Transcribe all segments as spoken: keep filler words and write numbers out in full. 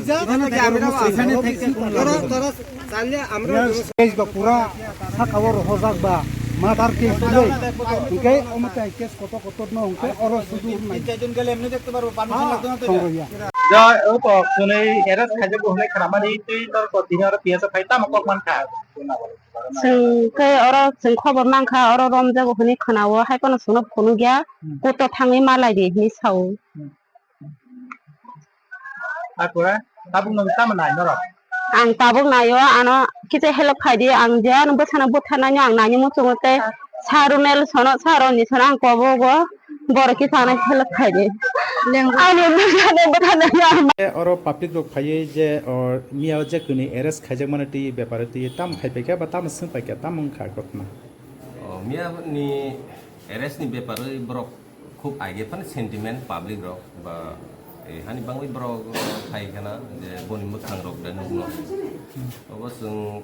Ekhane thekjak, ekhane thekjak. Tara, tara, case ba pura saka o rohorjak ba, murder case bai. Hingke omo tai case kotor kotor no hingke oro sudu nai. Ha, tongro ya. Ja, o to, chwnwi arrest khaijak bo hwnwi khnamani, tei norok tini oro P S o phai tamo kok mankha. Chwng khe oro chwng khobor mankha, oro romjago hwnwi khwnao, hai phano chwngno phunukya, Hmm. Court o thangwi ma lai di hwnwi sao. Hmm. Akura, tabuk nwng tamo nai norok? Ang tabuk naio, ano kisa help khai di, ang je ano bwthano bwtharnaino ang naini muchungo tei sa Runel sono, sa Roni sono ang kobogo, borok kisa ano help khai di. Ani bwthano bwtharnaino ang. Oro public rok phaiwi je, o, miya o je kwnwi arrest khaijakmani twi bepar twi tamo khai paikha ba tamo swng paikha, tamo wngkha ghotna? O, miya ni arrest ni bepar borok khub age phano sentiment public rok ba, eh, hani bangwi borok phai khana je boni mwkhang rok da nukno. Obo chwng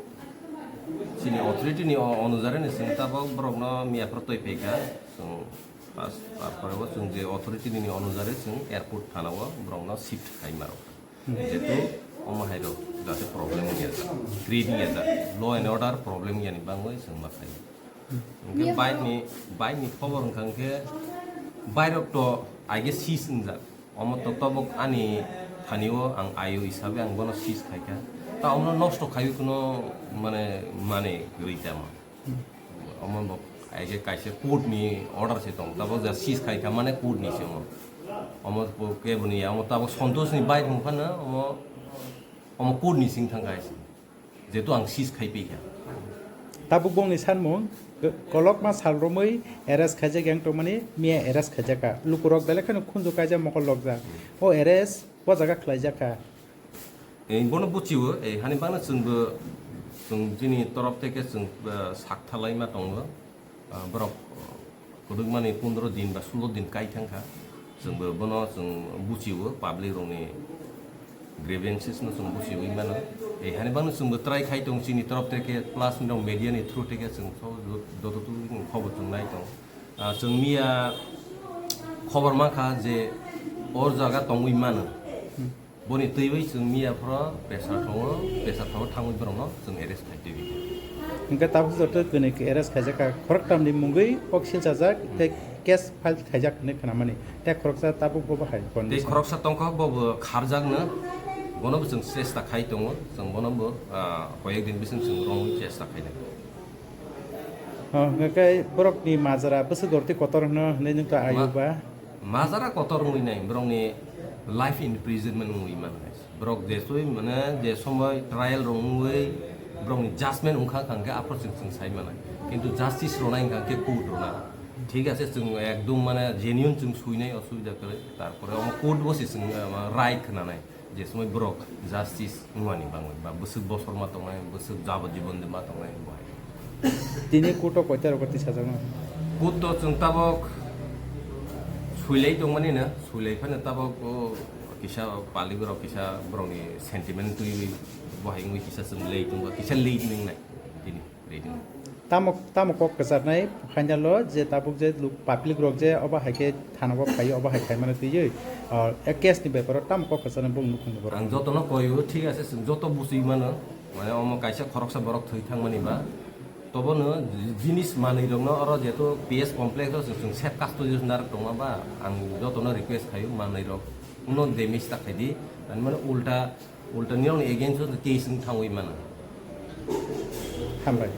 chini authority ni o-, onujare ni chwng tabok borok no miya phoro twi phai kha. Chwng pas-, tarpore bo chwng je authority ni onujare chwng airport thana o borok no shift khai ma rok. Jetu omo hai rok jate problem wngya jak, create wngya jak, law and order problem wngya ni bangwi chwng ma khai. Hwnkhe bike ni, bike ni khobor wngkha hwnkhe bike rok to aige seize wngjak. Omo to tabuk ani thani o ang ayo hisabe ang bono seize khaikha. Ta omo nosto khaiwi kuno mane, mane kwrwi tamo. Omo bo aige kaisa court ni order se tong. Tabuk ja seize khaikha mane court ni se omo. Omo bo keboni ya, omo tabuk Santosh ni bike wngkha na, omo, omo court ni sing thang kaisa. Jehetu ang seize khai phaikha. Tabuk bongni sanmung, kolokma sal romwi arrest khaijak yang tongmani, miya arrest khaijakha. Lukurok belai kheno khunju kaijak mokol lokjak. O arrest o jaga khlaijakha. Ei, bono buchiwo, ei, hani bangno chwngbo, chwng chini torop theke chwng, eh, sak thalai ma tongo. Ah, borok, ah, kwdwkmani pondro din ba sulo din kai thangkha. Chwngbo bono chwng buchiwo, public rokni grievances no chwng buchiwi mano. Eh, hani bangno chwngbo try khai tong chini torop theke plus nirok media ni through theke chwng so do-, doto tu khobor chwng nai tong. Ah, chwng miya khobor mankha je or jaga tongwi mano. Boni twiwi chwng miya phoro pressure tongo, pressure tongo thangwi borokno chwng arrest khai twiwi. Hwnkhe tabuk joto kwnwi khe arrest khaijakha, khoroktamni mungwi kok silchajak tei case file khaijak hinwi khnamani. Tei khoroksa tabuk bo bahai condition. Tei khoroksa tongkha bo bo kharjakno, bono bo chwng chesta khai tongo, chwng bono bo, ah, koyek din bising chwng romwi chesta khainai. Oh, hwnkhe borokni majra bwswk gorti kotor hwno hinwi nwng ta Ma-, ayo ba? Majra kotor wngwi nai, borokni life imprisonment wngwi mano. Borok jesoi mane je somoi trial rok wngwi borokni judgment wngkha kha hwnkhe aphuru chwng, chwng sai mano. Kintu justice rwnai wngkha khe court rwna. Thik ase, chwng ekdum mane genuine chwng suinai osubida kwrwi. Tarpore omo court bo se chwng, eh, right khwnanai. Je somoi borok justice wngmani bangwi ba bwswk bosor ma tongnai, bwswk jabajibon de ma tongnai, bo hai. Tini court o koita rogo tisajakno? Court o chwng tabok suilai tongmani na, suilai phano tabok o kisa pali borok kisa borokni sentiment twiwi bo hai wngwi kisa chwng late wngkha, kisa late wngnai tini. Ready. Tamo, tamo kok kwcharnai final o je tabuk je lu-, public rok je obo hai khe thana o phaio, obo hai khaimano twiwi, ah, a case ni beparo tamo kok kwcharnai bung nukhung ni borok? Ang jotono koio, thik ase, chwng joto buchwi mano, mane omo kaisa khoroksa borok thwi thangmani ba, tobono jinis manwi rokno oro jeto P S complex o chwng, chwng safe custody o narwk tongma ba, ang jotono request khaio manwi rok uno damage ta khaidi, ani mane ulta Ulta nirokni against o case wng thangwi mano. Hambai.